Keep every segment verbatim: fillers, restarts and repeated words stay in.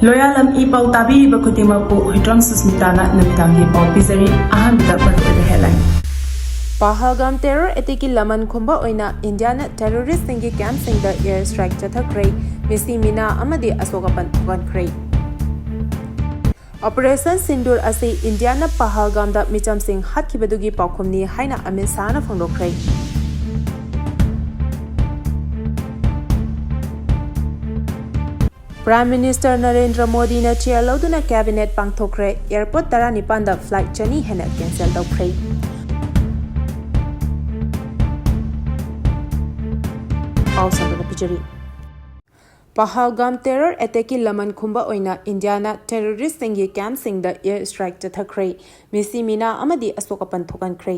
ꯂꯣꯌꯥꯂꯝ E ꯄꯥꯎ ꯇꯥꯕꯤꯔꯤꯕ ꯈꯨꯗꯤꯡꯃꯛꯄꯨ ꯍꯨꯏꯗ꯭ꯔꯣꯝ ꯁꯨꯁꯃꯤꯇꯥꯅ ꯅꯨꯃꯤꯗꯥꯡꯒꯤ ꯄꯥꯎ ꯄꯤꯖꯔꯤ꯫ ꯑꯍꯥꯟꯕꯗ ꯃꯔꯨꯑꯣꯏꯕ headline꯫ ꯄꯍꯜꯒꯥꯝ terror attackꯀꯤ ꯂꯃꯟ ꯈꯨꯝꯕ ꯑꯣꯏꯅ ꯏꯟꯗꯤꯌꯥꯅ terroristꯁꯤꯡꯒꯤ campꯁꯤꯡꯗ air strike ꯆꯠꯊꯈ꯭ꯔꯦ꯫ ꯃꯤꯁꯤ ꯃꯤꯅꯥ ꯑꯃꯗꯤ ꯑꯁꯣꯛ ꯑꯄꯟ ꯊꯣꯛꯍꯟꯈ꯭ꯔꯦ꯫ Operation Sindoor ꯑꯁꯤ ꯏꯟꯗꯤꯌꯥꯅ ꯄꯍꯜꯒꯥꯝꯗ ꯃꯤꯆꯝꯁꯤꯡ ꯍꯥꯠꯈꯤꯕꯗꯨꯒꯤ ꯄꯥꯎꯈꯨꯝꯅꯤ ꯍꯥꯏꯅ ꯑꯃꯤꯠ ꯁꯥꯍꯅ ꯐꯣꯡꯗꯣꯛꯈ꯭ꯔꯦ꯫ Prime Minister ꯅꯔꯦꯟꯗ꯭ꯔ ꯃꯣꯗꯤꯅ chair ꯂꯧꯗꯨꯅ cabinet ꯄꯥꯡꯊꯣꯛꯈ꯭ꯔꯦ꯫ Airport ꯇꯔꯥꯅꯤꯄꯥꯟꯗ flight ꯆꯅꯤ ꯍꯦꯟꯅ cancel ꯇꯧꯈ꯭ꯔꯦ꯫ ꯄꯥꯎ ꯁꯟꯗꯣꯛꯅ ꯄꯤꯖꯔꯤ꯫ ꯄꯍꯜꯒꯥꯝ terror attackꯀꯤ ꯂꯃꯟ ꯈꯨꯝꯕ ꯑꯣꯏꯅ ꯏꯟꯗꯤꯌꯥꯅ terroristꯁꯤꯡꯒꯤ campꯁꯤꯡꯗ air strike ꯆꯠꯊꯈ꯭ꯔꯦ꯫ ꯃꯤꯁꯤ ꯃꯤꯅꯥ ꯑꯃꯗꯤ ꯑꯁꯣꯛ ꯑꯄꯟ ꯊꯣꯛꯍꯟꯈ꯭ꯔꯦ꯫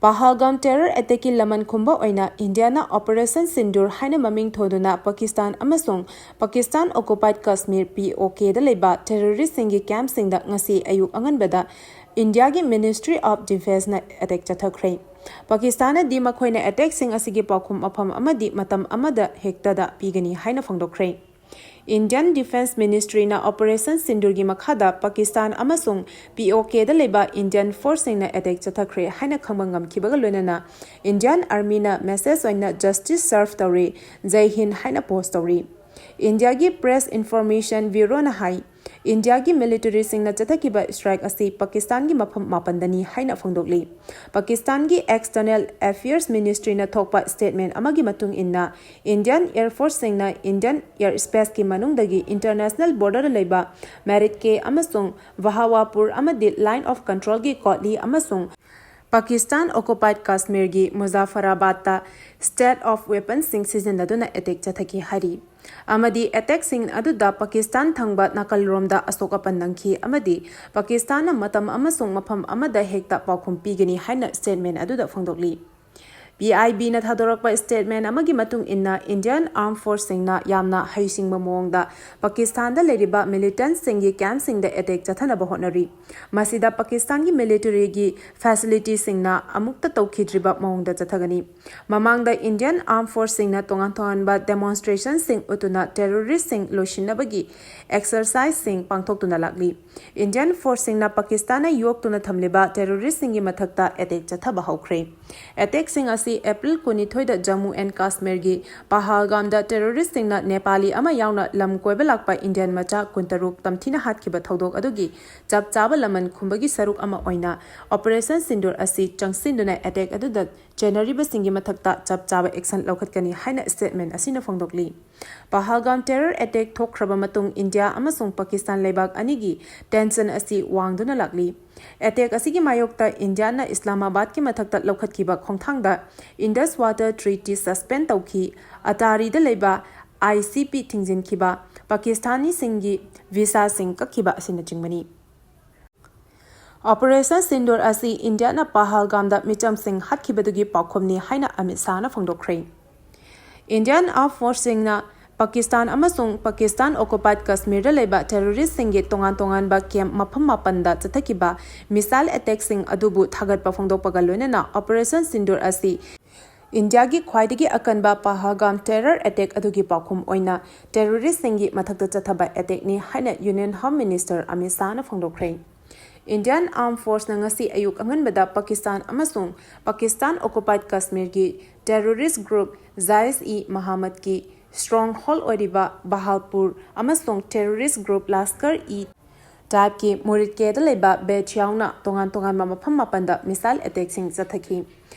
ꯄꯍꯜꯒꯥꯝ terror attackꯀꯤ ꯂꯃꯟ ꯈꯨꯝꯕ ꯑꯣꯏꯅ ꯏꯟꯗꯤꯌꯥꯅ Operation Sindoor ꯍꯥꯏꯅ ꯃꯃꯤꯡ ꯊꯣꯟꯗꯨꯅ ꯄꯥꯀꯤꯁꯇꯥꯟ ꯑꯃꯁꯨꯡ Pakistan occupied Kashmir, POKꯗ ꯂꯩꯕ terroristꯁꯤꯡꯒꯤ campꯁꯤꯡꯗ ꯉꯁꯤ ꯑꯌꯨꯛ ꯑꯉꯟꯕꯗ ꯏꯟꯗꯤꯌꯥꯒꯤ Ministry of Defenceꯅ attack ꯆꯠꯊꯈ꯭ꯔꯦ꯫ ꯄꯥꯀꯤꯁꯇꯥꯟꯅꯗꯤ ꯃꯈꯣꯏꯅ attackꯁꯤꯡ ꯑꯁꯤꯒꯤ ꯄꯥꯎꯈꯨꯝ ꯃꯐꯝ ꯑꯃꯗꯤ ꯃꯇꯝ ꯑꯃꯗ ꯍꯦꯛꯇꯗ ꯄꯤꯒꯅꯤ ꯍꯥꯏꯅ ꯐꯣꯡꯗꯣꯛꯈ꯭ꯔꯦ꯫ Indian Defence Ministryꯅ Operation Sindoorꯒꯤ ꯃꯈꯥꯗ ꯄꯥꯀꯤꯁꯇꯥꯟ ꯑꯃꯁꯨꯡ POKꯗ ꯂꯩꯕ Indian forceꯁꯤꯡꯅ attack ꯆꯠꯊꯈ꯭ꯔꯦ ꯍꯥꯏꯅ ꯈꯪꯕ ꯉꯝꯈꯤꯕꯒ ꯂꯣꯏꯅꯅ Indian Armyꯅ message ꯑꯣꯏꯅ "Justice serve" ꯇꯧꯔꯦ, "Jai Hind" ꯍꯥꯏꯅ post ꯇꯧꯔꯤ꯫ ꯏꯟꯗꯤꯌꯥꯒꯤ Press Information Bureauꯅ ꯍꯥꯏ, ꯏꯟꯗꯤꯌꯥꯒꯤ militaryꯁꯤꯡꯅ ꯆꯠꯊꯈꯤꯕ strike ꯑꯁꯤ ꯄꯥꯀꯤꯁꯇꯥꯟꯒꯤ ꯃꯐꯝ ꯃꯥꯄꯟꯗꯅꯤ ꯍꯥꯏꯅ ꯐꯣꯡꯗꯣꯛꯂꯤ꯫ ꯄꯥꯀꯤꯁꯇꯥꯟꯒꯤ External Affairs Ministryꯅ ꯊꯣꯛꯄ statement ꯑꯃꯒꯤ ꯃꯇꯨꯡ ꯏꯟꯅ, Indian Air Forceꯁꯤꯡꯅ Indian air spaceꯀꯤ ꯃꯅꯨꯡꯗꯒꯤ international borderꯗ ꯂꯩꯕ ꯃꯦꯔꯤꯠꯀꯦ ꯑꯃꯁꯨꯡ ꯕꯍꯥꯋꯥꯄꯨꯔ ꯑꯃꯗꯤ Line of Controlꯒꯤ ꯀꯣꯠꯂꯤ ꯑꯃꯁꯨꯡ ꯄꯥꯀꯤꯁꯇꯥꯟ occupied Kashmirꯒꯤ ꯃꯨꯖꯥꯐꯔꯥꯕꯥꯗꯇ state of weaponsꯁꯤꯡ ꯁꯤꯖꯤꯟꯅꯗꯨꯅ attack ꯆꯠꯊꯈꯤ ꯍꯥꯏꯔꯤ꯫ ꯑꯃꯗꯤ attackꯁꯤꯡ ꯑꯗꯨꯗ ꯄꯥꯀꯤꯁꯇꯥꯟ ꯊꯪꯕ ꯅꯥꯀꯜꯔꯣꯝꯗ ꯑꯁꯣꯛ ꯑꯄꯟ ꯅꯪꯈꯤ ꯑꯃꯗꯤ ꯄꯥꯀꯤꯁꯇꯥꯟꯅ ꯃꯇꯝ ꯑꯃꯁꯨꯡ ꯃꯐꯝ ꯑꯃꯗ ꯍꯦꯛꯇ ꯄꯥꯎꯈꯨꯝ ꯄꯤꯒꯅꯤ ꯍꯥꯏꯅ statement ꯑꯗꯨꯗ ꯐꯣꯡꯗꯣꯛꯂꯤ꯫ ꯄꯤ ꯑꯥꯏ ꯕꯤꯅ ꯊꯥꯗꯣꯔꯛꯄ statement ꯑꯃꯒꯤ ꯃꯇꯨꯡ ꯏꯟꯅ, Indian Armed Forceꯁꯤꯡꯅ ꯌꯥꯝꯅ ꯍꯩꯁꯤꯡꯕ ꯃꯑꯣꯡꯗ ꯄꯥꯀꯤꯁꯇꯥꯟꯗ ꯂꯩꯔꯤꯕ militantꯁꯤꯡꯒꯤ campꯁꯤꯡꯗ attack ꯆꯠꯊꯅꯕ ꯍꯣꯠꯅꯔꯤ꯫ ꯃꯁꯤꯗ ꯄꯥꯀꯤꯁꯇꯥꯟꯒꯤ militaryꯒꯤ facilityꯁꯤꯡꯅ ꯑꯃꯨꯛꯇ ꯇꯧꯈꯤꯗ꯭ꯔꯤꯕ ꯃꯑꯣꯡꯗ ꯆꯠꯊꯒꯅꯤ꯫ ꯃꯃꯥꯡꯗ Indian Armed Forceꯁꯤꯡꯅ ꯇꯣꯉꯥꯟ ꯇꯣꯉꯥꯟꯕ demonstrationꯁꯤꯡ ꯎꯠꯇꯨꯅ terroristꯁꯤꯡ ꯂꯣꯏꯁꯤꯟꯅꯕꯒꯤ exerciseꯁꯤꯡ ꯄꯥꯡꯊꯣꯛꯇꯨꯅ ꯂꯥꯛꯂꯤ꯫ Indian Forceꯁꯤꯡꯅ ꯄꯥꯀꯤꯁꯇꯥꯟꯅ ꯌꯣꯛꯇꯨꯅ ꯊꯝꯂꯤꯕ terroristꯁꯤꯡꯒꯤ ꯃꯊꯛꯇ attack ꯆꯠꯊꯕ ꯍꯧꯈ꯭ꯔꯦ꯫ Attackꯁꯤꯡ ꯑꯁꯤ April ꯀꯨꯟꯅꯤꯊꯣꯏꯗ Jammu and Kashmirꯒꯤ ꯄꯍꯜꯒꯥꯝꯗ terroristꯁꯤꯡꯅ ꯅꯦꯄꯥꯂꯤ ꯑꯃ ꯌꯥꯎꯅ ꯂꯝ ꯀꯣꯏꯕ ꯂꯥꯛꯄ Indian ꯃꯆꯥ ꯀꯨꯟꯇꯔꯨꯛ ꯇꯝꯊꯤꯅ ꯍꯥꯠꯈꯤꯕ ꯊꯧꯗꯣꯛ ꯑꯗꯨꯒꯤ ꯆꯞ ꯆꯥꯕ ꯂꯃꯟ ꯈꯨꯝꯕꯒꯤ ꯁꯔꯨꯛ ꯑꯃ ꯑꯣꯏꯅ Operation Sindoor ꯑꯁꯤ ꯆꯪꯁꯤꯟꯗꯨꯅ attack ꯑꯗꯨꯗ ꯆꯦꯟꯅꯔꯤꯕꯁꯤꯡꯒꯤ ꯃꯊꯛꯇ ꯆꯞ ꯆꯥꯕ action ꯂꯧꯈꯠꯀꯅꯤ ꯍꯥꯏꯅ statement ꯑꯁꯤꯅ ꯐꯣꯡꯗꯣꯛꯂꯤ꯫ ꯄꯍꯜꯒꯥꯝ terror attack ꯊꯣꯛꯈ꯭ꯔꯕ ꯃꯇꯨꯡ ꯏꯟꯗꯤꯌꯥ ꯑꯃꯁꯨꯡ ꯄꯥꯀꯤꯁꯇꯥꯟ ꯂꯩꯕꯥꯛ ꯑꯅꯤꯒꯤ tension ꯑꯁꯤ ꯋꯥꯡꯗꯨꯅ ꯂꯥꯛꯂꯤ꯫ Attack ꯑꯁꯤꯒꯤ ꯃꯥꯌꯣꯛꯇ ꯏꯟꯗꯤꯌꯥꯅ ꯏꯁꯂꯥꯃꯥꯕꯥꯗꯀꯤ ꯃꯊꯛꯇ ꯂꯧꯈꯠꯈꯤꯕ ꯈꯣꯡꯊꯥꯡꯗ Indus Water Treaty suspend ꯇꯧꯈꯤ, ꯑꯇꯥꯔꯤꯗ ꯂꯩꯕ I C P ꯊꯤꯡꯖꯤꯟꯈꯤꯕ, ꯄꯥꯀꯤꯁꯇꯥꯅꯤꯁꯤꯡꯒꯤ visaꯁꯤꯡ ꯀꯛꯈꯤꯕ ꯑꯁꯤꯅꯆꯤꯡꯕꯅꯤ꯫ Operation Sindoor ꯑꯁꯤ ꯏꯟꯗꯤꯌꯥꯅ ꯄꯍꯜꯒꯥꯝꯗ ꯃꯤꯆꯝꯁꯤꯡ ꯍꯥꯠꯈꯤꯕꯗꯨꯒꯤ ꯄꯥꯎꯈꯨꯝꯅꯤ ꯍꯥꯏꯅ ꯑꯃꯤꯠ ꯁꯥꯍꯅ ꯐꯣꯡꯗꯣꯛꯈ꯭ꯔꯦ꯫ Indian Armed Forceꯁꯤꯡꯅ ꯄꯥꯀꯤꯁꯇꯥꯟ ꯑꯃꯁꯨꯡ ꯄꯥꯀꯤꯁꯇꯥꯟ occupied ꯀꯥꯁꯃꯤꯔꯗ ꯂꯩꯕ terroristꯁꯤꯡꯒꯤ ꯇꯣꯉꯥꯟ ꯇꯣꯉꯥꯟꯕ camp ꯃꯐꯝ ꯃꯥꯄꯟꯗ ꯆꯠꯊꯈꯤꯕ missile attackꯁꯤꯡ ꯑꯗꯨꯕꯨ ꯊꯥꯒꯠꯄ ꯐꯣꯡꯗꯣꯛꯄꯒ ꯂꯣꯏꯅꯅ Operation Sindoor ꯑꯁꯤ ꯏꯟꯗꯤꯌꯥꯒꯤ ꯈ꯭ꯋꯥꯏꯗꯒꯤ ꯑꯀꯟꯕ ꯄꯍꯜꯒꯥꯝ terror attack ꯑꯗꯨꯒꯤ ꯄꯥꯎꯈꯨꯝ ꯑꯣꯏꯅ terroristꯁꯤꯡꯒꯤ ꯃꯊꯛꯇ ꯆꯠꯊꯕ attackꯅꯤ ꯍꯥꯏꯅ Union Home Minister Amit ꯁꯥꯍꯅ ꯐꯣꯡꯗꯣꯛꯈ꯭ꯔꯦ꯫ Indian Armed Forceꯅ ꯉꯁꯤ ꯑꯌꯨꯛ ꯑꯉꯟꯕꯗ ꯄꯥꯀꯤꯁꯇꯥꯟ ꯑꯃꯁꯨꯡ Pakistan occupied ꯀꯥꯁꯃꯤꯔꯒꯤ terrorist group Jaish-e-Mohammadꯀꯤ stronghold ꯑꯣꯏꯔꯤꯕ ꯕꯍꯥꯜꯄꯨꯔ ꯑꯃꯁꯨꯡ terrorist group Lashkar-e-Taibaꯀꯤ ꯃꯨꯔꯤꯗꯀꯦꯗ ꯂꯩꯕ base ꯌꯥꯎꯅ ꯇꯣꯉꯥꯟ ꯇꯣꯉꯥꯟꯕ ꯃꯐꯝ ꯃꯥꯄꯟꯗ missile attackꯁꯤꯡ ꯆꯠꯊꯈꯤ꯫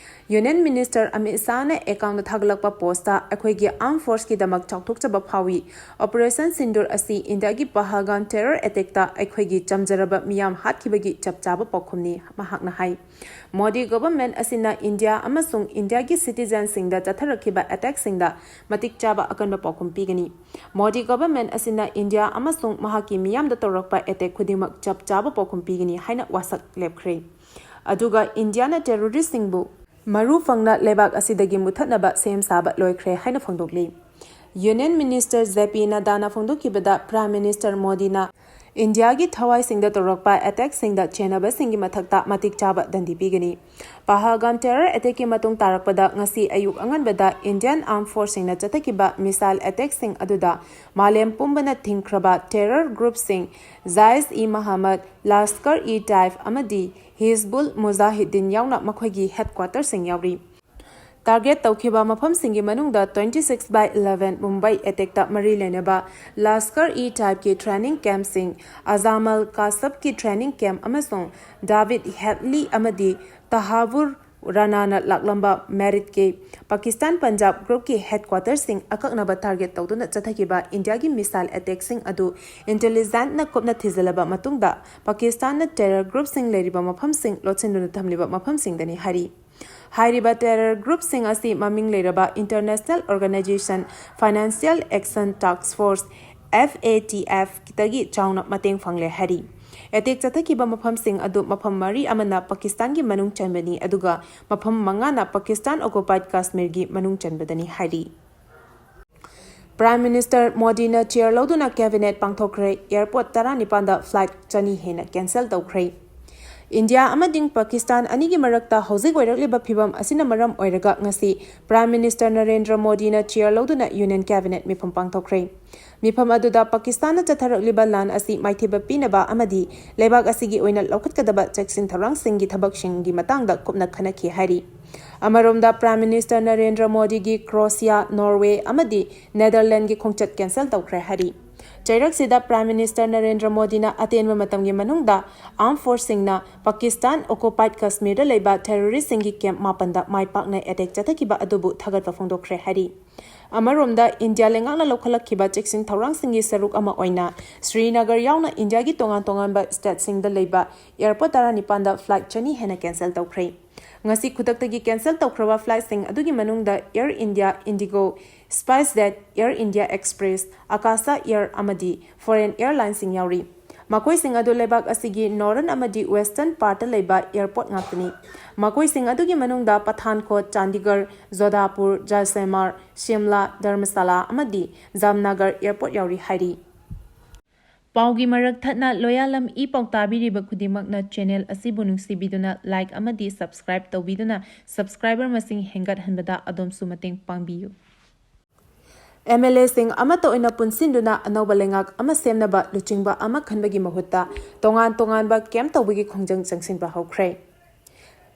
Union Minister ꯑꯃꯤꯠ ꯁꯥꯍꯅ Xꯇ ꯊꯥꯒꯠꯂꯛꯄ postꯇ, "ꯑꯩꯈꯣꯏꯒꯤ Armed Forceꯀꯤꯗꯃꯛ ꯆꯥꯎꯊꯣꯛꯆꯕ ꯐꯥꯎꯏ꯫ Operation Sindoor ꯑꯁꯤ ꯏꯟꯗꯤꯌꯥꯒꯤ ꯄꯍꯜꯒꯥꯝ terror attackꯇ ꯑꯩꯈꯣꯏꯒꯤ ꯆꯝꯖꯔꯕ ꯃꯤꯌꯥꯝ ꯍꯥꯠꯈꯤꯕꯒꯤ ꯆꯞ ꯆꯥꯕ ꯄꯥꯎꯈꯨꯝꯅꯤ", ꯃꯍꯥꯛꯅ ꯍꯥꯏ꯫ ꯃꯣꯗꯤ government ꯑꯁꯤꯅ ꯏꯟꯗꯤꯌꯥ ꯑꯃꯁꯨꯡ ꯏꯟꯗꯤꯌꯥꯒꯤ citizenꯁꯤꯡꯗ ꯆꯠꯊꯔꯛꯈꯤꯕ attackꯁꯤꯡꯗ ꯃꯇꯤꯛ ꯆꯥꯕ ꯑꯀꯟꯕ ꯄꯥꯎꯈꯨꯝ ꯄꯤꯒꯅꯤ꯫ ꯃꯣꯗꯤ government ꯑꯁꯤꯅ ꯏꯟꯗꯤꯌꯥ ꯑꯃꯁꯨꯡ ꯃꯍꯥꯛꯀꯤ ꯃꯤꯌꯥꯝꯗ ꯇꯧꯔꯛꯄ attack ꯈꯨꯗꯤꯡꯃꯛ ꯆꯞ ꯆꯥꯕ ꯄꯥꯎꯈꯨꯝ ꯄꯤꯒꯅꯤ ꯍꯥꯏꯅ ꯋꯥꯁꯛ ꯂꯦꯞꯈ꯭ꯔꯦ꯫ ꯑꯗꯨꯒ ꯏꯟꯗꯤꯌꯥꯅ terroristꯁꯤꯡꯕꯨ ꯃꯔꯨ ꯐꯪꯅ ꯂꯩꯕꯥꯛ ꯑꯁꯤꯗꯒꯤ ꯃꯨꯠꯊꯠꯅꯕ ꯁꯦꯝ ꯁꯥꯕ ꯂꯣꯏꯈ꯭ꯔꯦ ꯍꯥꯏꯅ ꯐꯣꯡꯗꯣꯛꯂꯤ꯫ ꯌꯨꯅꯤꯌꯟ ꯃꯤꯅꯤꯁꯇꯔ ꯖꯦ ꯄꯤ ꯅꯗꯥꯅ ꯐꯣꯡꯗꯣꯛꯈꯤꯕꯗ, ꯄ꯭ꯔꯥꯏꯝ ꯃꯤꯅꯤꯁꯇꯔ ꯃꯣꯗꯤꯅ ꯏꯟꯗꯤꯌꯥꯒꯤ ꯊꯋꯥꯏꯁꯤꯡꯗ ꯇꯧꯔꯛꯄ ꯑꯦꯇꯦꯛꯁꯤꯡꯗ ꯆꯦꯟꯅꯕꯁꯤꯡꯒꯤ ꯃꯊꯛꯇ ꯃꯇꯤꯛ ꯆꯥꯕ ꯗꯟꯗꯤ ꯄꯤꯒꯅꯤ꯫ ꯄꯍꯜꯒꯥꯝ ꯇꯦꯔꯔ ꯑꯦꯇꯦꯛꯀꯤ ꯃꯇꯨꯡ ꯇꯥꯔꯛꯄꯗ ꯉꯁꯤ ꯑꯌꯨꯛ ꯑꯉꯟꯕꯗ ꯏꯟꯗꯤꯌꯟ ꯑꯥꯔꯝ ꯐꯣꯔꯁꯁꯤꯡꯅ ꯆꯠꯊꯈꯤꯕ ꯃꯤꯁꯥꯏꯜ ꯑꯦꯇꯦꯛꯁꯤꯡ ꯑꯗꯨꯗ ꯃꯥꯂꯦꯝ ꯄꯨꯝꯕꯅ ꯊꯤꯡꯈ꯭ꯔꯕ ꯇꯦꯔꯔ ꯒ꯭ꯔꯨꯞꯁꯤꯡ ꯖꯥꯏꯁ ꯏ ꯃꯍꯝꯃꯗ, ꯂꯥꯁꯀꯔ ꯏ ꯇꯥꯏꯕ ꯑꯃꯗꯤ ꯍꯤꯖꯕꯨꯜ ꯃꯨꯖꯥꯍꯤꯗꯤꯟ ꯌꯥꯎꯅ ꯃꯈꯣꯏꯒꯤ ꯍꯦꯗꯀ꯭ꯋꯥꯇꯔꯁꯤꯡ ꯌꯥꯎꯔꯤ꯫ ꯇꯥꯔꯒꯦꯠ ꯇꯧꯈꯤꯕ ꯃꯐꯝꯁꯤꯡꯒꯤ ꯃꯅꯨꯡꯗ twenty six by eleven Mumbai ꯑꯦꯇꯦꯛꯇ ꯃꯔꯤ ꯂꯩꯅꯕ ꯂꯥꯁꯀꯔ ꯏ ꯇꯥꯏꯕꯀꯤ ꯇ꯭ꯔꯦꯅꯤꯡ ꯀꯦꯝꯞꯁꯤꯡ, ꯑꯖꯥꯃꯜ ꯀꯥꯁꯕꯀꯤ ꯇ꯭ꯔꯦꯅꯤꯡ ꯀꯦꯝꯞ ꯑꯃꯁꯨꯡ ꯗꯥꯚꯤꯗ ꯍꯦꯗꯂꯤ ꯑꯃꯗꯤ ꯇꯍꯥꯕꯨꯔ ꯔꯥꯅꯥꯅ ꯂꯥꯛꯂꯝꯕ ꯃꯦꯔꯤꯠꯀꯤ ꯄꯥꯀꯤꯁꯇꯥꯟ ꯄꯟꯖꯥꯕ ꯒ꯭ꯔꯨꯞꯀꯤ ꯍꯦꯗꯀ꯭ꯋꯥꯇꯔꯁꯤꯡ ꯑꯀꯛꯅꯕ ꯇꯥꯔꯒꯦꯠ ꯇꯧꯗꯨꯅ ꯆꯠꯊꯈꯤꯕ ꯏꯟꯗꯤꯌꯥꯒꯤ ꯃꯤꯁꯥꯏꯜ ꯑꯦꯇꯦꯛꯁꯤꯡ ꯑꯗꯨ ꯏꯟꯇꯦꯂꯤꯖꯦꯟꯁꯅ ꯀꯨꯞꯅ ꯊꯤꯖꯤꯜꯂꯕ ꯃꯇꯨꯡꯗ ꯄꯥꯀꯤꯁꯇꯥꯟꯅ ꯇꯦꯔꯔ ꯒ꯭ꯔꯨꯞꯁꯤꯡ ꯂꯩꯔꯤꯕ ꯃꯐꯝꯁꯤꯡ ꯂꯣꯠꯁꯤꯟꯗꯨꯅ ꯊꯝꯂꯤꯕ ꯃꯐꯝꯁꯤꯡꯗꯅꯤ ꯍꯥꯏꯔꯤ꯫ ꯍꯥꯏꯔꯤꯕ ꯇꯦꯔꯔ ꯒ꯭ꯔꯨꯞꯁꯤꯡ ꯑꯁꯤ ꯃꯃꯤꯡ ꯂꯩꯔꯕ ꯏꯟꯇꯔꯅꯦꯁꯅꯦꯜ ꯑꯣꯔꯒꯅꯥꯏꯖꯦꯁꯟ ꯐꯥꯏꯅꯥꯟꯁꯤꯌꯦꯜ ꯑꯦꯛꯁꯟ ꯇꯥꯛꯁ force, F A T F, ꯇꯒꯤ ꯆꯥꯎꯅ ꯃꯇꯦꯡ ꯐꯪꯂꯦ ꯍꯥꯏꯔꯤ꯫ ꯑꯦꯇꯦꯛ ꯆꯠꯊꯈꯤꯕ ꯃꯐꯝꯁꯤꯡ ꯑꯗꯨ ꯃꯐꯝ ꯃꯔꯤ ꯑꯃꯅ ꯄꯥꯀꯤꯁꯇꯥꯟꯒꯤ ꯃꯅꯨꯡ ꯆꯟꯕꯅꯤ, ꯑꯗꯨꯒ ꯃꯐꯝ ꯃꯉꯥꯅ ꯄꯥꯀꯤꯁꯇꯥꯟ ꯑꯣꯀꯨꯄꯥꯏꯗ ꯀꯥꯁꯃꯤꯔꯒꯤ ꯃꯅꯨꯡ ꯆꯟꯕꯗꯅꯤ ꯍꯥꯏꯔꯤ꯫ ꯄ꯭ꯔꯥꯏꯝ ꯃꯤꯅꯤꯁꯇꯔ ꯃꯣꯗꯤꯅ ꯆꯤꯌꯔ ꯂꯧꯗꯨꯅ ꯀꯦꯕꯤꯅꯦꯠ ꯄꯥꯡꯊꯣꯛꯈ꯭ꯔꯦ꯫ ꯑꯦꯌꯔꯄꯣꯔꯠ ꯇꯔꯥꯅꯤꯄꯥꯟꯗ ꯐ꯭ꯂꯥꯏꯠ ꯆꯅꯤ ꯍꯦꯟꯅ ꯀꯦꯟꯁꯦꯜ ꯇꯧꯈ꯭ꯔꯦ꯫ ꯏꯟꯗꯤꯌꯥ ꯑꯃꯗꯤ ꯄꯥꯀꯤꯁꯇꯥꯟ ꯑꯅꯤꯒꯤ ꯃꯔꯛꯇ ꯍꯧꯖꯤꯛ ꯑꯣꯏꯔꯛꯂꯤꯕ ꯐꯤꯚꯝ ꯑꯁꯤꯅ ꯃꯔꯝ ꯑꯣꯏꯔꯒ ꯉꯁꯤ ꯄ꯭ꯔꯥꯏꯝ ꯃꯤꯅꯤꯁꯇꯔ ꯅꯔꯦꯟꯗ꯭ꯔ ꯃꯣꯗꯤꯅ ꯆꯤꯌꯔ ꯂꯧꯗꯨꯅ ꯌꯨꯅꯤꯌꯟ ꯀꯦꯕꯤꯅꯦꯠ ꯃꯤꯐꯝ ꯄꯥꯡꯊꯣꯛꯈ꯭ꯔꯦ꯫ ꯃꯤꯐꯝ ꯑꯗꯨꯗ ꯄꯥꯀꯤꯁꯇꯥꯟꯅ ꯆꯠꯊꯔꯛꯂꯤꯕ ꯂꯥꯟ ꯑꯁꯤ ꯃꯥꯏꯊꯤꯕ ꯄꯤꯅꯕ ꯑꯃꯗꯤ ꯂꯩꯕꯥꯛ ꯑꯁꯤꯒꯤ ꯑꯣꯏꯅ ꯂꯧꯈꯠꯀꯗꯕ ꯆꯦꯛꯁꯤꯟ ꯊꯧꯔꯥꯡꯁꯤꯡꯒꯤ ꯊꯕꯛꯁꯤꯡꯒꯤ ꯃꯇꯥꯡꯗ ꯀꯨꯞꯅ ꯈꯟꯅꯈꯤ ꯍꯥꯏꯔꯤ꯫ ꯑꯃꯔꯣꯝꯗ, ꯄ꯭ꯔꯥꯏꯝ ꯃꯤꯅꯤꯁꯇꯔ ꯅꯔꯦꯟꯗ꯭ꯔ ꯃꯣꯗꯤꯒꯤ ꯀ꯭ꯔꯣꯁꯤꯌꯥ, ꯅꯣꯔꯋꯦ ꯑꯃꯗꯤ ꯅꯦꯗꯔꯂꯦꯟꯗꯒꯤ ꯈꯣꯡꯆꯠ ꯀꯦꯟꯁꯦꯜ ꯇꯧꯈ꯭ꯔꯦ ꯍꯥꯏꯔꯤ꯫ ꯆꯩꯔꯛꯁꯤꯗ ꯄ꯭ꯔꯥꯏꯝ ꯃꯤꯅꯤꯁꯇꯔ ꯅꯔꯦꯟꯗ꯭ꯔ ꯃꯣꯗꯤꯅ ꯑꯇꯦꯟꯕ ꯃꯇꯝꯒꯤ ꯃꯅꯨꯡꯗ ꯑꯥꯔꯝ ꯐꯣꯔꯁꯁꯤꯡꯅ ꯄꯥꯀꯤꯁꯇꯥꯟ ꯑꯣꯀꯨꯄꯥꯏꯗ ꯀꯥꯁꯃꯤꯔꯗ ꯂꯩꯕ ꯇꯦꯔꯣꯔꯤꯁꯁꯤꯡꯒꯤ ꯀꯦꯝꯞ ꯃꯥꯄꯟꯗ ꯃꯥꯏ ꯄꯥꯛꯅ ꯑꯦꯇꯦꯛ ꯆꯠꯊꯈꯤꯕ ꯑꯗꯨꯕꯨ ꯊꯥꯒꯠꯄ ꯐꯣꯡꯗꯣꯛꯈ꯭ꯔꯦ ꯍꯥꯏꯔꯤ꯫ ꯑꯃꯔꯣꯝꯗ, ꯏꯟꯗꯤꯌꯥ ꯂꯩꯉꯥꯛꯅ ꯂꯧꯈꯠꯂꯛꯈꯤꯕ ꯆꯦꯛꯁꯤꯟ ꯊꯧꯔꯥꯡꯁꯤꯡꯒꯤ ꯁꯔꯨꯛ ꯑꯃ ꯑꯣꯏꯅ ꯁ꯭ꯔꯤꯅꯒꯔ ꯌꯥꯎꯅ ꯏꯟꯗꯤꯌꯥꯒꯤ ꯇꯣꯉꯥꯟ ꯇꯣꯉꯥꯟꯕ ꯁ꯭ꯇꯦꯠꯁꯤꯡꯗ ꯂꯩꯕ ꯑꯦꯌꯔꯄꯣꯔꯠ ꯇꯔꯥꯅꯤꯄꯥꯟꯗ ꯐ꯭ꯂꯥꯏꯠ ꯆꯅꯤ ꯍꯦꯟꯅ ꯀꯦꯟꯁꯦꯜ ꯇꯧꯈ꯭ꯔꯦ꯫ ꯉꯁꯤ ꯈꯨꯗꯛꯇꯒꯤ ꯀꯦꯟꯁꯦꯜ ꯇꯧꯈ꯭ꯔꯕ ꯐ꯭ꯂꯥꯏꯠꯁꯤꯡ ꯑꯗꯨꯒꯤ ꯃꯅꯨꯡꯗ Air India, IndiGo, SpiceJet, Air India Express, Akasa Air ꯑꯃꯗꯤ ꯐꯣꯔꯦꯟ ꯑꯦꯌꯔꯂꯥꯏꯟꯁꯤꯡ ꯌꯥꯎꯔꯤ꯫ ꯃꯈꯣꯏꯁꯤꯡ ꯑꯗꯨ ꯂꯩꯕꯥꯛ ꯑꯁꯤꯒꯤ northern ꯑꯃꯗꯤ western partꯇ ꯂꯩꯕ airport ꯉꯥꯛꯇꯅꯤ꯫ ꯃꯈꯣꯏꯁꯤꯡ ꯑꯗꯨꯒꯤ ꯃꯅꯨꯡꯗ ꯄꯊꯥꯟꯀꯣꯠ, ꯆꯥꯟꯗꯤꯒꯔ, ꯖꯣꯙꯥꯄꯨꯔ, ꯖꯥꯏꯁꯜꯃꯥꯔ, ꯁꯤꯝꯂꯥ, ꯙꯔꯃꯁꯥꯂꯥ ꯑꯃꯗꯤ ꯖꯥꯝꯅꯒꯔ airport ꯌꯥꯎꯔꯤ ꯍꯥꯏꯔꯤ꯫ ꯄꯥꯎꯒꯤ ꯃꯔꯛ ꯊꯠꯅ ꯂꯣꯌꯥꯂꯝ ꯏ ꯄꯥꯎ ꯇꯥꯕꯤꯔꯤꯕ ꯈꯨꯗꯤꯡꯃꯛꯅ channel ꯑꯁꯤꯕꯨ ꯅꯨꯡꯁꯤꯕꯤꯗꯨꯅ like ꯑꯃꯗꯤ subscribe ꯇꯧꯕꯤꯗꯨꯅ subscriber ꯃꯁꯤꯡ ꯍꯦꯟꯒꯠꯍꯟꯕꯗ ꯑꯗꯣꯝꯁꯨ ꯃꯇꯦꯡ ꯄꯥꯡꯕꯤꯌꯨ꯫ MLAꯁꯤꯡ ꯑꯃꯠꯇ ꯑꯣꯏꯅ ꯄꯨꯟꯁꯤꯟꯗꯨꯅ ꯑꯅꯧꯕ ꯂꯩꯉꯥꯛ ꯑꯃ ꯁꯦꯝꯅꯕ ꯂꯨꯆꯤꯡꯕ ꯑꯃ ꯈꯟꯕꯒꯤ ꯃꯍꯨꯠꯇ ꯇꯣꯉꯥꯟ ꯇꯣꯉꯥꯟꯕ camp ꯇꯧꯕꯒꯤ ꯈꯣꯡꯖꯪ ꯆꯪꯁꯤꯟꯕ ꯍꯧꯈ꯭ꯔꯦ꯫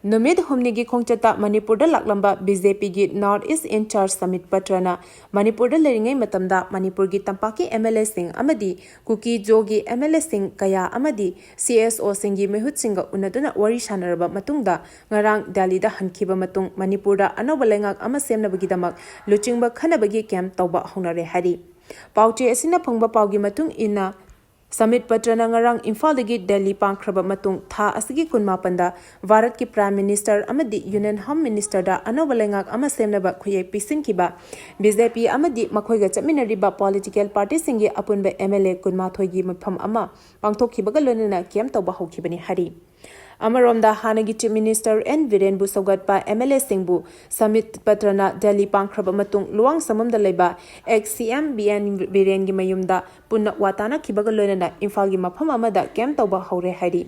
ꯅꯨꯃꯤꯠ ꯍꯨꯝꯅꯤꯒꯤ ꯈꯣꯡꯆꯠꯇ ꯃꯅꯤꯄꯨꯔꯗ ꯂꯥꯛꯂꯝꯕ BJPꯒꯤ North East in-charge ꯁꯃꯤꯠ ꯄꯇ꯭ꯔꯅ ꯃꯅꯤꯄꯨꯔꯗ ꯂꯩꯔꯤꯉꯩ ꯃꯇꯝꯗ ꯃꯅꯤꯄꯨꯔꯒꯤ ꯇꯝꯄꯥꯛꯀꯤ MLAꯁꯤꯡ ꯑꯃꯗꯤ ꯀꯨꯀꯤ ꯖꯣꯒꯤ MLAꯁꯤꯡ ꯀꯌꯥ ꯑꯃꯗꯤ CSOꯁꯤꯡꯒꯤ ꯃꯤꯍꯨꯠꯁꯤꯡꯒ ꯎꯅꯗꯨꯅ ꯋꯥꯔꯤ ꯁꯥꯟꯅꯔꯕ ꯃꯇꯨꯡꯗ ꯉꯔꯥꯡ ꯗꯦꯜꯂꯤꯗ ꯍꯟꯈꯤꯕ ꯃꯇꯨꯡ ꯃꯅꯤꯄꯨꯔꯗ ꯑꯅꯧꯕ ꯂꯩꯉꯥꯛ ꯑꯃ ꯁꯦꯝꯅꯕꯒꯤꯗꯃꯛ ꯂꯨꯆꯤꯡꯕ ꯈꯟꯅꯕꯒꯤ camp ꯇꯧꯕ ꯍꯧꯅꯔꯦ ꯍꯥꯏꯔꯤ꯫ ꯄꯥꯎꯆꯦ ꯑꯁꯤꯅ ꯐꯪꯕ ꯄꯥꯎꯒꯤ ꯃꯇꯨꯡ ꯏꯟꯅ, ꯁꯃꯤꯠ ꯄꯇ꯭ꯔꯅ ꯉꯔꯥꯡ ꯏꯝꯐꯥꯜꯗꯒꯤ ꯗꯦꯜꯂꯤ ꯄꯥꯡꯈ꯭ꯔꯕ ꯃꯇꯨꯡ ꯊꯥ ꯑꯁꯤꯒꯤ ꯀꯨꯟꯃꯥꯄꯟꯗ ꯚꯥꯔꯠꯀꯤ Prime Minister ꯑꯃꯗꯤ Union Home Ministerꯗ ꯑꯅꯧꯕ ꯂꯩꯉꯥꯛ ꯑꯃ ꯁꯦꯝꯅꯕ ꯈꯨꯌꯦꯛ ꯄꯤꯁꯤꯟꯈꯤꯕ BJP ꯑꯃꯗꯤ ꯃꯈꯣꯏꯒ ꯆꯠꯃꯤꯟꯅꯔꯤꯕ political partyꯁꯤꯡꯒꯤ ꯑꯄꯨꯟꯕ MLA ꯀꯨꯟꯃꯥꯊꯣꯏꯒꯤ ꯃꯤꯐꯝ ꯑꯃ ꯄꯥꯡꯊꯣꯛꯈꯤꯕꯒ ꯂꯣꯏꯅꯅ camp ꯇꯧꯕ ꯍꯧꯈꯤꯕꯅꯤ ꯍꯥꯏꯔꯤ꯫ ꯑꯃꯔꯣꯝꯗ ꯍꯥꯟꯅꯒꯤ Chief Minister N ꯕꯤꯔꯦꯟꯕꯨ ꯁꯧꯒꯠꯄ MLAꯁꯤꯡꯕꯨ ꯁꯃꯤꯠ ꯄꯇ꯭ꯔꯅ ꯗꯦꯜꯂꯤ ꯄꯥꯡꯈ꯭ꯔꯕ ꯃꯇꯨꯡ ꯂꯨꯋꯥꯡꯁꯪꯕꯝꯗ ꯂꯩꯕ ex CM B N ꯕꯤꯔꯦꯟꯒꯤ ꯃꯌꯨꯝꯗ ꯄꯨꯟꯅ ꯋꯥ ꯇꯥꯅꯈꯤꯕꯒ ꯂꯣꯏꯅꯅ ꯏꯝꯐꯥꯜꯒꯤ ꯃꯐꯝ ꯑꯃꯗ camp ꯇꯧꯕ ꯍꯧꯔꯦ ꯍꯥꯏꯔꯤ꯫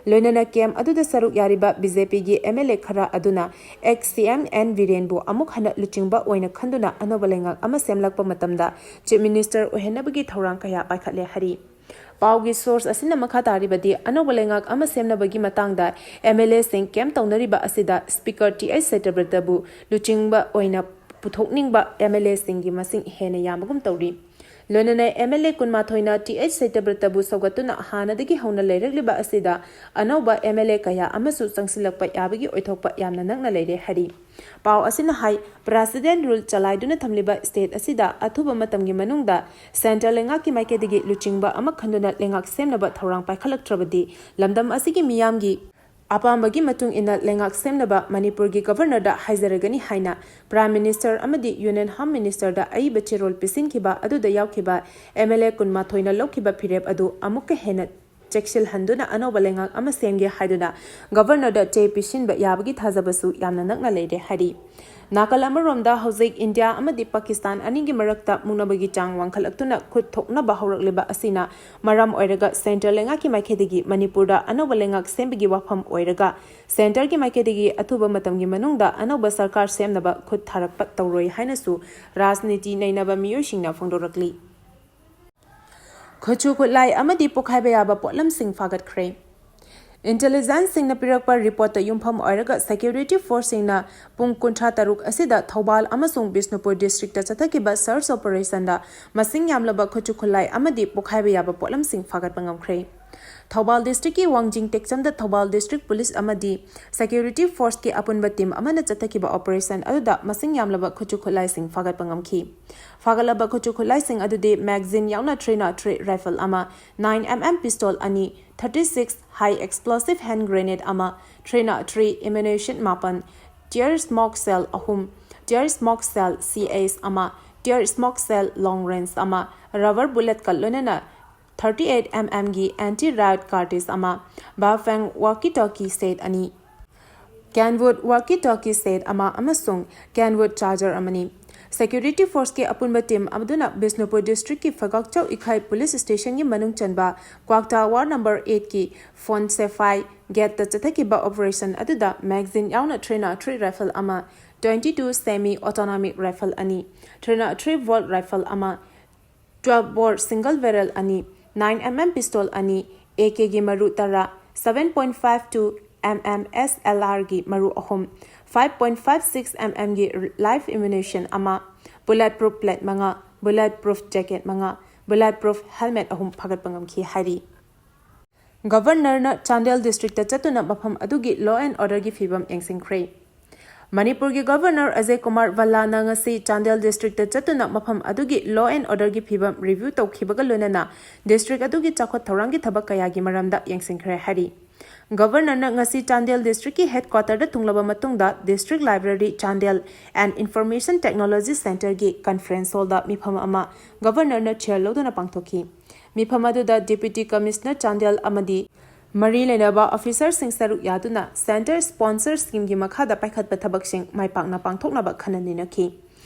ꯂꯣꯏꯅꯅ camp ꯑꯗꯨꯗ ꯁꯔꯨꯛ ꯌꯥꯔꯤꯕ BJPꯒꯤ MLA ꯈꯔ ꯑꯗꯨꯅ ex CM N ꯕꯤꯔꯦꯟꯕꯨ ꯑꯃꯨꯛ ꯍꯟꯅ ꯂꯨꯆꯤꯡꯕ ꯑꯣꯏꯅ ꯈꯟꯗꯨꯅ ꯑꯅꯧꯕ ꯂꯩꯉꯥꯛ ꯑꯃ ꯁꯦꯝꯂꯛꯄ ꯃꯇꯝꯗ Chief Minister ꯑꯣꯏꯍꯟꯅꯕꯒꯤ ꯊꯧꯔꯥꯡ ꯀꯌꯥ ꯄꯥꯏꯈꯠꯂꯦ ꯍꯥꯏꯔꯤ꯫ ꯄꯥꯎꯒꯤ source ꯑꯁꯤꯅ ꯃꯈꯥ ꯇꯥꯔꯤꯕꯗꯤ ꯑꯅꯧꯕ ꯂꯩꯉꯥꯛ ꯑꯃ ꯁꯦꯝꯅꯕꯒꯤ ꯃꯇꯥꯡꯗ MLAꯁꯤꯡ camp ꯇꯧꯅꯔꯤꯕ ꯑꯁꯤꯗ Speaker T H ꯁꯇ꯭ꯌꯕ꯭ꯔꯇꯕꯨ ꯂꯨꯆꯤꯡꯕ ꯑꯣꯏꯅ ꯄꯨꯊꯣꯛꯅꯤꯡꯕ MLAꯁꯤꯡꯒꯤ ꯃꯁꯤꯡ ꯍꯦꯟꯅ ꯌꯥꯝꯕꯒꯨꯝ ꯇꯧꯔꯤ꯫ ꯂꯣꯏꯅꯅ MLA ꯀꯨꯟꯃꯥꯊꯣꯏꯅ T H ꯁꯇ꯭ꯌꯕ꯭ꯔꯇꯕꯨ ꯁꯧꯒꯠꯇꯨꯅ ꯍꯥꯟꯅꯗꯒꯤ ꯍꯧꯅ ꯂꯩꯔꯛꯂꯤꯕ ꯑꯁꯤꯗ ꯑꯅꯧꯕ MLA ꯀꯌꯥ ꯑꯃꯁꯨ ꯆꯪꯁꯤꯜꯂꯛꯄ ꯌꯥꯕꯒꯤ ꯑꯣꯏꯊꯣꯛꯄ ꯌꯥꯝꯅ ꯅꯛꯅ ꯂꯩꯔꯦ ꯍꯥꯏꯔꯤ꯫ ꯄꯥꯎ ꯑꯁꯤꯅ ꯍꯥꯏ, President rule ꯆꯂꯥꯏꯗꯨꯅ ꯊꯝꯂꯤꯕ state ꯑꯁꯤꯗ ꯑꯊꯨꯕ ꯃꯇꯝꯒꯤ ꯃꯅꯨꯡꯗ centre ꯂꯩꯉꯥꯛꯀꯤ ꯃꯥꯏꯀꯩꯗꯒꯤ ꯂꯨꯆꯤꯡꯕ ꯑꯃ ꯈꯟꯗꯨꯅ ꯂꯩꯉꯥꯛ ꯁꯦꯝꯅꯕ ꯊꯧꯔꯥꯡ ꯄꯥꯏꯈꯠꯂꯛꯇ꯭ꯔꯕꯗꯤ ꯂꯝꯗꯝ ꯑꯁꯤꯒꯤ ꯃꯤꯌꯥꯝꯒꯤ ꯑꯄꯥꯝꯕꯒꯤ ꯃꯇꯨꯡ ꯏꯟꯅ ꯂꯩꯉꯥꯛ ꯁꯦꯝꯅꯕ ꯃꯅꯤꯄꯨꯔꯒꯤ ꯒꯕꯔꯅꯔꯗ ꯍꯥꯏꯖꯔꯒꯅꯤ ꯍꯥꯏꯅ Prime Minister ꯑꯃꯗꯤ Union Home Ministerꯗ ꯑꯏꯕ ꯆꯦꯔꯣꯜ ꯄꯤꯁꯤꯟꯈꯤꯕ ꯑꯗꯨꯗ ꯌꯥꯎꯈꯤꯕ MLA ꯀꯨꯟꯃꯥꯊꯣꯏꯅ ꯂꯧꯈꯤꯕ ꯐꯤꯔꯦꯞ ꯑꯗꯨ ꯑꯃꯨꯛꯀ ꯍꯦꯟꯅ ꯆꯦꯛꯁꯤꯜꯍꯟꯗꯨꯅ ꯑꯅꯧꯕ ꯂꯩꯉꯥꯛ ꯑꯃ ꯁꯦꯝꯒꯦ ꯍꯥꯏꯗꯨꯅ ꯒꯕꯔꯅꯔꯗ ꯆꯦ ꯄꯤꯁꯤꯟꯕ ꯌꯥꯕꯒꯤ ꯊꯥꯖꯕꯁꯨ ꯌꯥꯝꯅ ꯅꯛꯅ ꯂꯩꯔꯦ ꯍꯥꯏꯔꯤ꯫ ꯅꯥꯀꯜ ꯑꯃꯔꯣꯝꯗ, ꯍꯧꯖꯤꯛ ꯏꯟꯗꯤꯌꯥ ꯑꯃꯗꯤ ꯄꯥꯀꯤꯁꯇꯥꯟ ꯑꯅꯤꯒꯤ ꯃꯔꯛꯇ ꯃꯨꯛꯅꯕꯒꯤ ꯆꯥꯡ ꯋꯥꯡꯈꯠꯂꯛꯇꯨꯅ ꯈꯨꯠ ꯊꯣꯛꯅꯕ ꯍꯧꯔꯛꯂꯤꯕ ꯑꯁꯤꯅ ꯃꯔꯝ ꯑꯣꯏꯔꯒ centre ꯂꯩꯉꯥꯛꯀꯤ ꯃꯥꯏꯀꯩꯗꯒꯤ ꯃꯅꯤꯄꯨꯔꯗ ꯑꯅꯧꯕ ꯂꯩꯉꯥꯛ ꯁꯦꯝꯕꯒꯤ ꯋꯥꯐꯝ ꯑꯣꯏꯔꯒ centreꯒꯤ ꯃꯥꯏꯀꯩꯗꯒꯤ ꯑꯊꯨꯕ ꯃꯇꯝꯒꯤ ꯃꯅꯨꯡꯗ ꯑꯅꯧꯕ ꯁꯔꯀꯥꯔ ꯁꯦꯝꯅꯕ ꯈꯨꯠ ꯊꯥꯔꯛꯄ ꯇꯧꯔꯣꯏ ꯍꯥꯏꯅꯁꯨ ꯔꯥꯖꯅꯤꯇꯤ ꯅꯩꯅꯕ ꯃꯤꯑꯣꯏꯁꯤꯡꯅ ꯐꯣꯡꯗꯣꯔꯛꯂꯤ꯫ ꯈꯨꯠꯁꯨ ꯈꯨꯠꯂꯥꯏ ꯑꯃꯗꯤ ꯄꯣꯈꯥꯏꯕ ꯌꯥꯕ ꯄꯣꯠꯂꯝꯁꯤꯡ ꯐꯥꯒꯠꯈ꯭ꯔꯦ꯫ Intelligenceꯁꯤꯡꯅ ꯄꯤꯔꯛꯄ reportꯇ ꯌꯨꯝꯐꯝ ꯑꯣꯏꯔꯒ security forceꯁꯤꯡꯅ ꯄꯨꯡ ꯀꯨꯟꯊ꯭ꯔꯥ ꯇꯔꯨꯛ ꯑꯁꯤꯗ ꯊꯧꯕꯥꯜ ꯑꯃꯁꯨꯡ ꯕꯤꯁꯅꯨꯄꯨꯔ districtꯇ ꯆꯠꯊꯈꯤꯕ search operationꯗ ꯃꯁꯤꯡ ꯌꯥꯝꯂꯕ ꯈꯨꯠꯁꯨ ꯈꯨꯠꯂꯥꯏ ꯑꯃꯗꯤ ꯄꯣꯈꯥꯏꯕ ꯌꯥꯕ ꯄꯣꯠꯂꯝꯁꯤꯡ ꯐꯥꯒꯠꯄ ꯉꯝꯈ꯭ꯔꯦ꯫ ꯊꯧꯕꯥꯜ districtꯀꯤ ꯋꯥꯡꯖꯤꯡ ꯇꯦꯛꯆꯝꯗ ꯊꯧꯕꯥꯜ district police ꯑꯃꯗꯤ security forceꯀꯤ ꯑꯄꯨꯟꯕ team ꯑꯃꯅ ꯆꯠꯊꯈꯤꯕ operation ꯑꯗꯨꯗ ꯃꯁꯤꯡ ꯌꯥꯝꯂꯕ ꯈꯨꯠꯁꯨ ꯈꯨꯠꯂꯥꯏꯁꯤꯡ ꯐꯥꯒꯠꯄ ꯉꯝꯈꯤ꯫ ꯐꯥꯒꯠꯂꯕ ꯈꯨꯠꯁꯨ ꯈꯨꯠꯂꯥꯏꯁꯤꯡ ꯑꯗꯨꯗꯤ magazine ꯌꯥꯎꯅ three not three rifle ꯑꯃ, nine MM pistol ꯑꯅꯤ, thirty six high explosive hand grenade ꯑꯃ, three not three ammunition ꯃꯥꯄꯟ, tear smoke shell ꯑꯍꯨꯝ, tear smoke shell C S ꯑꯃ, tear smoke shell long range ꯑꯃ, rubber bulletꯀ ꯂꯣꯏꯅꯅ thirty eight MMꯒꯤ anti riot cartridge ꯑꯃ, Baofeng walkie talkie set ꯑꯅꯤ, Kenwood walkie talkie set ꯑꯃ ꯑꯃꯁꯨꯡ Kenwood charger ꯑꯃꯅꯤ꯫ Security forceꯀꯤ ꯑꯄꯨꯟꯕ team ꯑꯗꯨꯅ ꯕꯤꯁꯅꯨꯄꯨꯔ districtꯀꯤ ꯐꯒꯥꯛꯆꯧ ꯏꯈꯥꯏ police stationꯒꯤ ꯃꯅꯨꯡ ꯆꯟꯕ ꯀ꯭ꯋꯥꯛꯇꯥ ward number eightꯀꯤ Phone Safai gateꯇ ꯆꯠꯊꯈꯤꯕ operation ꯑꯗꯨꯗ magazine ꯌꯥꯎꯅ three not three rifle ꯑꯃ, twenty two semi automatic rifle ꯑꯅꯤ, three not three bolt rifle ꯑꯃ, twelve bore single barrel ꯑꯅꯤ, nine MM pistol ꯑꯅꯤ, AKꯒꯤ ꯃꯔꯨ ꯇꯔꯥ, seven point five two MM SLRꯒꯤ ꯃꯔꯨ ꯑꯍꯨꯝ, five point five six MMꯒꯤ live ammunition ꯑꯃ, bullet proof plate ꯃꯉꯥ, bullet proof jacket ꯃꯉꯥ, bullet proof helmet ꯑꯍꯨꯝ ꯐꯥꯒꯠꯄ ꯉꯝꯈꯤ ꯍꯥꯏꯔꯤ꯫ Governorꯅ ꯆꯥꯟꯗꯦꯜ districtꯇ ꯆꯠꯇꯨꯅ ꯃꯐꯝ ꯑꯗꯨꯒꯤ law and orderꯒꯤ ꯐꯤꯕꯝ ꯌꯦꯡꯁꯤꯟꯈ꯭ꯔꯦ꯫ ꯃꯅꯤꯄꯨꯔꯒꯤ Governor ꯑꯖꯌ ꯀꯨꯃꯥꯔ ꯚꯜꯂꯥꯅ ꯉꯁꯤ ꯆꯥꯟꯗꯦꯜ districtꯇ ꯆꯠꯇꯨꯅ ꯃꯐꯝ ꯑꯗꯨꯒꯤ law and orderꯒꯤ ꯐꯤꯕꯝ review ꯇꯧꯈꯤꯕꯒ ꯂꯣꯏꯅꯅ district ꯑꯗꯨꯒꯤ ꯆꯥꯎꯈꯠ ꯊꯧꯔꯥꯡꯒꯤ ꯊꯕꯛ ꯀꯌꯥꯒꯤ ꯃꯔꯝꯗ ꯌꯦꯡꯁꯤꯟꯈ꯭ꯔꯦ ꯍꯥꯏꯔꯤ꯫ Governorꯅ ꯉꯁꯤ ꯆꯥꯟꯗꯦꯜ districtꯀꯤ headquarterꯗ ꯊꯨꯡꯂꯕ ꯃꯇꯨꯡꯗ District Library Chandel and Information Technology Centreꯒꯤ conference hallꯗ ꯃꯤꯐꯝ ꯑꯃ Governorꯅ chair ꯂꯧꯗꯨꯅ ꯄꯥꯡꯊꯣꯛꯈꯤ꯫ ꯃꯤꯐꯝ ꯑꯗꯨꯗ Deputy Commissioner ꯆꯥꯟꯗꯦꯜ ꯑꯃꯗꯤ ꯃꯔꯤ ꯂꯩꯅꯕ officerꯁꯤꯡ ꯁꯔꯨꯛ ꯌꯥꯗꯨꯅ Centre sponsor schemeꯒꯤ ꯃꯈꯥꯗ ꯄꯥꯏꯈꯠꯄ ꯊꯕꯛꯁꯤꯡ ꯃꯥꯏ ꯄꯥꯛꯅ ꯄꯥꯡꯊꯣꯛꯅꯕ ꯈꯟꯅ ꯅꯩꯅꯈꯤ꯫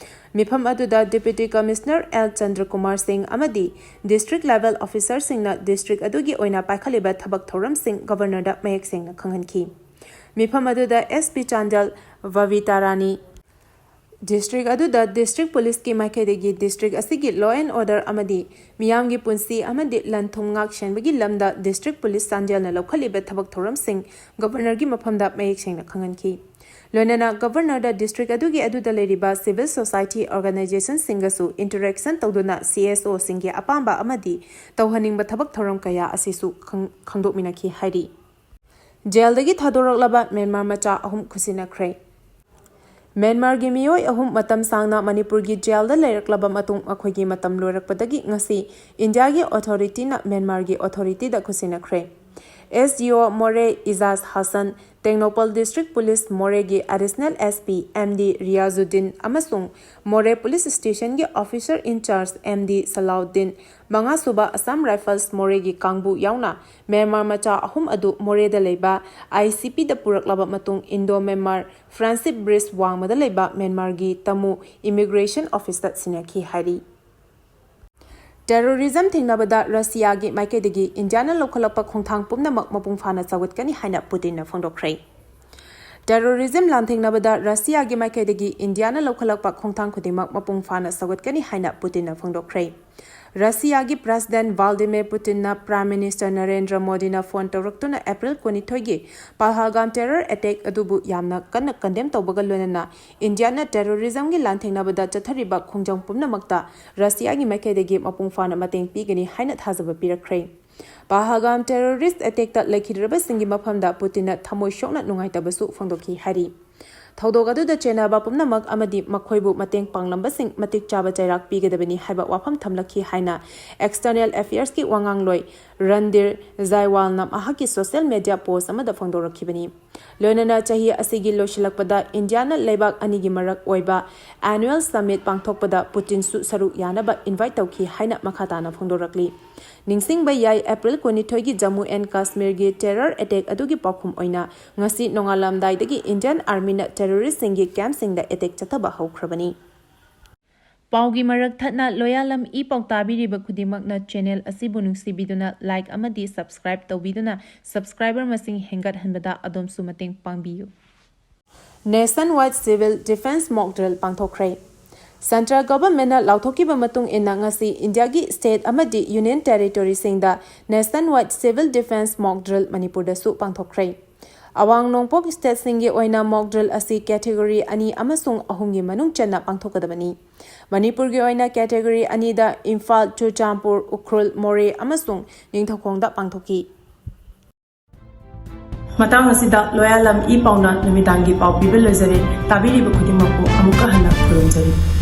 ꯃꯤꯐꯝ ꯑꯗꯨꯗ Deputy Commissioner ꯑꯦꯜ ꯆꯟꯗ꯭ꯔꯀꯨꯃꯥꯔ ꯁꯤꯡ ꯑꯃꯗꯤ district level officerꯁꯤꯡꯅ district ꯑꯗꯨꯒꯤ ꯑꯣꯏꯅ ꯄꯥꯏꯈꯠꯂꯤꯕ ꯊꯕꯛ ꯊꯧꯔꯝꯁꯤꯡ Governorꯗ ꯃꯌꯦꯛ ꯁꯦꯡꯅ ꯈꯪꯍꯟꯈꯤ꯫ ꯃꯤꯐꯝ ꯑꯗꯨꯗ SP ꯆꯥꯟꯗꯦꯜ ꯕꯕꯤꯇꯥ ꯔꯥꯅꯤ, district ꯑꯗꯨꯗ district policeꯀꯤ ꯃꯥꯏꯀꯩꯗꯒꯤ district ꯑꯁꯤꯒꯤ law and order ꯑꯃꯗꯤ ꯃꯤꯌꯥꯝꯒꯤ ꯄꯨꯟꯁꯤ ꯑꯃꯗꯤ ꯂꯟ ꯊꯨꯝ ꯉꯥꯛ ꯁꯦꯟꯕꯒꯤ ꯂꯝꯗ District Police ꯆꯥꯟꯗꯦꯜꯅ ꯂꯧꯈꯠꯂꯤꯕ ꯊꯕꯛ ꯊꯧꯔꯝꯁꯤꯡ Governorꯒꯤ ꯃꯐꯝꯗ ꯃꯌꯦꯛ ꯁꯦꯡꯅ ꯈꯪꯍꯟꯈꯤ꯫ ꯂꯣꯏꯅꯅ Governorꯗ district ꯑꯗꯨꯒꯤ ꯑꯗꯨꯗ ꯂꯩꯔꯤꯕ civil society organizationꯁꯤꯡꯒꯁꯨ interaction ꯇꯧꯗꯨꯅ CSOꯁꯤꯡꯒꯤ ꯑꯄꯥꯝꯕ ꯑꯃꯗꯤ ꯇꯧꯍꯟꯅꯤꯡꯕ ꯊꯕꯛ ꯊꯧꯔꯝ ꯀꯌꯥ ꯑꯁꯤꯁꯨ ꯈꯪ-, ꯈꯪꯗꯣꯛꯃꯤꯟꯅꯈꯤ ꯍꯥꯏꯔꯤ꯫ ꯖꯦꯜꯗꯒꯤ ꯊꯥꯗꯣꯔꯛꯂꯕ ꯃ꯭ꯌꯥꯟꯃꯥꯔ ꯃꯆꯥ ꯑꯍꯨꯝ ꯈꯨꯠꯁꯤꯟꯅꯈ꯭ꯔꯦ꯫ ꯃ꯭ꯌꯥꯟꯃꯥꯔꯒꯤ ꯃꯤꯑꯣꯏ ꯑꯍꯨꯝ ꯃꯇꯝ ꯁꯥꯡꯅ ꯃꯅꯤꯄꯨꯔꯒꯤ ꯖꯦꯜꯗ ꯂꯩꯔꯛꯂꯕ ꯃꯇꯨꯡ ꯃꯈꯣꯏꯒꯤ ꯃꯇꯝ ꯂꯣꯏꯔꯛꯄꯗꯒꯤ ꯉꯁꯤ ꯏꯟꯗꯤꯌꯥꯒꯤ authorityꯅ ꯃ꯭ꯌꯥꯟꯃꯥꯔꯒꯤ authorityꯗ ꯈꯨꯠꯁꯤꯟꯅꯈ꯭ꯔꯦ꯫ SDO ꯃꯣꯔꯦ ꯏꯖꯥꯖ ꯍꯥꯁꯟ, ꯇꯦꯡꯅꯧꯄꯜ District Police ꯃꯣꯔꯦꯒꯤ Additional SP MD ꯔꯤꯌꯥꯖꯨꯗꯤꯟ ꯑꯃꯁꯨꯡ ꯃꯣꯔꯦ Police Stationꯒꯤ Officer in Charge MD ꯁꯂꯥꯎꯗꯤꯟ, ꯃꯉꯥꯁꯨꯕ Assam Rifles ꯃꯣꯔꯦꯒꯤ ꯀꯥꯡꯕꯨ ꯌꯥꯎꯅ ꯃ꯭ꯌꯥꯟꯃꯥꯔ ꯃꯆꯥ ꯑꯍꯨꯝ ꯑꯗꯨ ꯃꯣꯔꯦꯗ ꯂꯩꯕ ICPꯗ ꯄꯨꯔꯛꯂꯕ ꯃꯇꯨꯡ Indo Myanmar Friendship Bridge ꯋꯥꯡꯃꯗ ꯂꯩꯕ ꯃ꯭ꯌꯥꯟꯃꯥꯔꯒꯤ ꯇꯃꯨ Immigration Officeꯇ ꯁꯤꯟꯅꯈꯤ ꯍꯥꯏꯔꯤ꯫ Terrorism ꯊꯤꯡꯅꯕꯗ ꯔꯁꯤꯌꯥꯒꯤ ꯃꯥꯏꯀꯩꯗꯒꯤ ꯏꯟꯗꯤꯌꯥꯅ ꯂꯧꯈꯠꯂꯛꯄ ꯈꯣꯡꯊꯥꯡ ꯄꯨꯝꯅꯃꯛ ꯃꯄꯨꯡ ꯐꯥꯅ ꯁꯧꯒꯠꯀꯅꯤ ꯍꯥꯏꯅ ꯄꯨꯇꯤꯟꯅ ꯐꯣꯡꯗꯣꯛꯈ꯭ꯔꯦ꯫ Terrorism ꯂꯥꯟꯊꯦꯡꯅꯕꯗ ꯔꯁꯤꯌꯥꯒꯤ ꯃꯥꯏꯀꯩꯗꯒꯤ ꯏꯟꯗꯤꯌꯥꯅ ꯂꯧꯈꯠꯂꯛꯄ ꯈꯣꯡꯊꯥꯡ ꯈꯨꯗꯤꯡꯃꯛ ꯃꯄꯨꯡ ꯐꯥꯅ ꯁꯧꯒꯠꯀꯅꯤ ꯍꯥꯏꯅ ꯄꯨꯇꯤꯟꯅ ꯐꯣꯡꯗꯣꯛꯈ꯭ꯔꯦ꯫ ꯔꯁꯤꯌꯥꯒꯤ President Vladimir Putinꯅ Prime Minister Narendra ꯃꯣꯗꯤꯅ phone ꯇꯧꯔꯛꯇꯨꯅ April ꯀꯨꯟꯅꯤꯊꯣꯏꯒꯤ ꯄꯍꯜꯒꯥꯝ terror attack ꯑꯗꯨꯕꯨ ꯌꯥꯝꯅ ꯀꯟꯅ condemn ꯇꯧꯕꯒ ꯂꯣꯏꯅꯅ ꯏꯟꯗꯤꯌꯥꯅ terrorismꯒꯤ ꯂꯥꯟꯊꯦꯡꯅꯕꯗ ꯆꯠꯊꯔꯤꯕ ꯈꯣꯡꯖꯪ ꯄꯨꯝꯅꯃꯛꯇ ꯔꯁꯤꯌꯥꯒꯤ ꯃꯥꯏꯀꯩꯗꯒꯤ ꯃꯄꯨꯡ ꯐꯥꯅ ꯃꯇꯦꯡ ꯄꯤꯒꯅꯤ ꯍꯥꯏꯅ ꯊꯥꯖꯕ ꯄꯤꯔꯛꯈ꯭ꯔꯦ꯫ ꯄꯍꯜꯒꯥꯝ terrorist attackꯇ ꯂꯩꯈꯤꯗ꯭ꯔꯕꯁꯤꯡꯒꯤ ꯃꯐꯝꯗ ꯄꯨꯇꯤꯟꯅ ꯊꯃꯣꯏ ꯁꯣꯛꯅ ꯅꯨꯡꯉꯥꯏꯇꯕꯁꯨ ꯐꯣꯡꯗꯣꯛꯈꯤ ꯍꯥꯏꯔꯤ꯫ ꯊꯧꯗꯣꯛ ꯑꯗꯨꯗ ꯆꯦꯟꯅꯕ ꯄꯨꯝꯅꯃꯛ ꯑꯃꯗꯤ ꯃꯈꯣꯏꯕꯨ ꯃꯇꯦꯡ ꯄꯥꯡꯂꯝꯕꯁꯤꯡ ꯃꯇꯤꯛ ꯆꯥꯕ ꯆꯩꯔꯥꯛ ꯄꯤꯒꯗꯕꯅꯤ ꯍꯥꯏꯕ ꯋꯥꯐꯝ ꯊꯝꯂꯛꯈꯤ ꯍꯥꯏꯅ External Affairsꯀꯤ ꯋꯥꯉꯥꯡꯂꯣꯏ ꯔꯟꯗꯤꯔ ꯖꯥꯏꯋꯥꯜꯅ ꯃꯍꯥꯛꯀꯤ social media post ꯑꯃꯗ ꯐꯣꯡꯗꯣꯔꯛꯈꯤꯕꯅꯤ꯫ ꯂꯣꯏꯅꯅ ꯆꯍꯤ ꯑꯁꯤꯒꯤ ꯂꯣꯏꯁꯤꯜꯂꯛꯄꯗ ꯏꯟꯗꯤꯌꯥꯅ ꯂꯩꯕꯥꯛ ꯑꯅꯤꯒꯤ ꯃꯔꯛ ꯑꯣꯏꯕ annual summit ꯄꯥꯡꯊꯣꯛꯄꯗ ꯄꯨꯇꯤꯟꯁꯨ ꯁꯔꯨꯛ ꯌꯥꯅꯕ invite ꯇꯧꯈꯤ ꯍꯥꯏꯅ ꯃꯈꯥ ꯇꯥꯅ ꯐꯣꯡꯗꯣꯔꯛꯂꯤ꯫ ꯅꯤꯡꯁꯤꯡꯕ ꯌꯥꯏ, April ꯀꯨꯟꯅꯤꯊꯣꯏꯒꯤ Jammu and Kashmirꯒꯤ terror attack ꯑꯗꯨꯒꯤ ꯄꯥꯎꯈꯨꯝ ꯑꯣꯏꯅ ꯉꯁꯤ ꯅꯣꯡꯉꯥꯜꯂꯝꯗꯥꯏꯗꯒꯤ Indian Armyꯅ terroristꯁꯤꯡꯒꯤ campꯁꯤꯡꯗ attack ꯆꯠꯊꯕ ꯍꯧꯈ꯭ꯔꯕꯅꯤ꯫ ꯄꯥꯎꯒꯤ ꯃꯔꯛ ꯊꯠꯅ ꯂꯣꯌꯥꯂꯝ ꯏ ꯄꯥꯎ ꯇꯥꯕꯤꯔꯤꯕ ꯈꯨꯗꯤꯡꯃꯛꯅ channel ꯑꯁꯤꯕꯨ ꯅꯨꯡꯁꯤꯕꯤꯗꯨꯅ like ꯑꯃꯗꯤ subscribe ꯇꯧꯕꯤꯗꯨꯅ subscriber ꯃꯁꯤꯡ ꯍꯦꯟꯒꯠꯍꯟꯕꯗ ꯑꯗꯣꯝꯁꯨ ꯃꯇꯦꯡ ꯄꯥꯡꯕꯤꯌꯨ꯫ Nationwide Civil Defence Mock Drill ꯄꯥꯡꯊꯣꯛꯈ꯭ꯔꯦ꯫ Central Governmentꯅ ꯂꯥꯎꯊꯣꯛꯈꯤꯕ ꯃꯇꯨꯡ ꯏꯟꯅ ꯉꯁꯤ ꯏꯟꯗꯤꯌꯥꯒꯤ state ꯑꯃꯗꯤ union territoryꯁꯤꯡꯗ Nationwide Civil Defence Mock Drill ꯃꯅꯤꯄꯨꯔꯗꯁꯨ ꯄꯥꯡꯊꯣꯛꯈ꯭ꯔꯦ꯫ ꯑꯋꯥꯡ ꯅꯣꯡꯄꯣꯛ stateꯁꯤꯡꯒꯤ ꯑꯣꯏꯅ mock drill ꯑꯁꯤ category ꯑꯅꯤ ꯑꯃꯁꯨꯡ ꯑꯍꯨꯝꯒꯤ ꯃꯅꯨꯡ ꯆꯟꯅ ꯄꯥꯡꯊꯣꯛꯀꯗꯕꯅꯤ꯫ ꯃꯅꯤꯄꯨꯔꯒꯤ ꯑꯣꯏꯅ category ꯑꯅꯤꯗ ꯏꯝꯐꯥꯜ, ꯆꯨꯔꯆꯥꯟꯄꯨꯔ, ꯎꯈ꯭ꯔꯨꯜ, ꯃꯣꯔꯦ ꯑꯃꯁꯨꯡ ꯅꯤꯡꯊꯧꯈꯣꯡꯗ ꯄꯥꯡꯊꯣꯛꯈꯤ꯫ ꯃꯇꯥꯡ ꯑꯁꯤꯗ ꯂꯣꯌꯥꯂꯝ ꯏ ꯄꯥꯎꯅ ꯅꯨꯃꯤꯗꯥꯡꯒꯤ ꯄꯥꯎ ꯄꯤꯕ ꯂꯣꯏꯖꯔꯦ꯫ ꯇꯥꯕꯤꯔꯤꯕ ꯈꯨꯗꯤꯡꯃꯛꯄꯨ ꯑꯃꯨꯛꯀ ꯍꯟꯅ ꯈꯨꯔꯨꯝꯖꯔꯤ꯫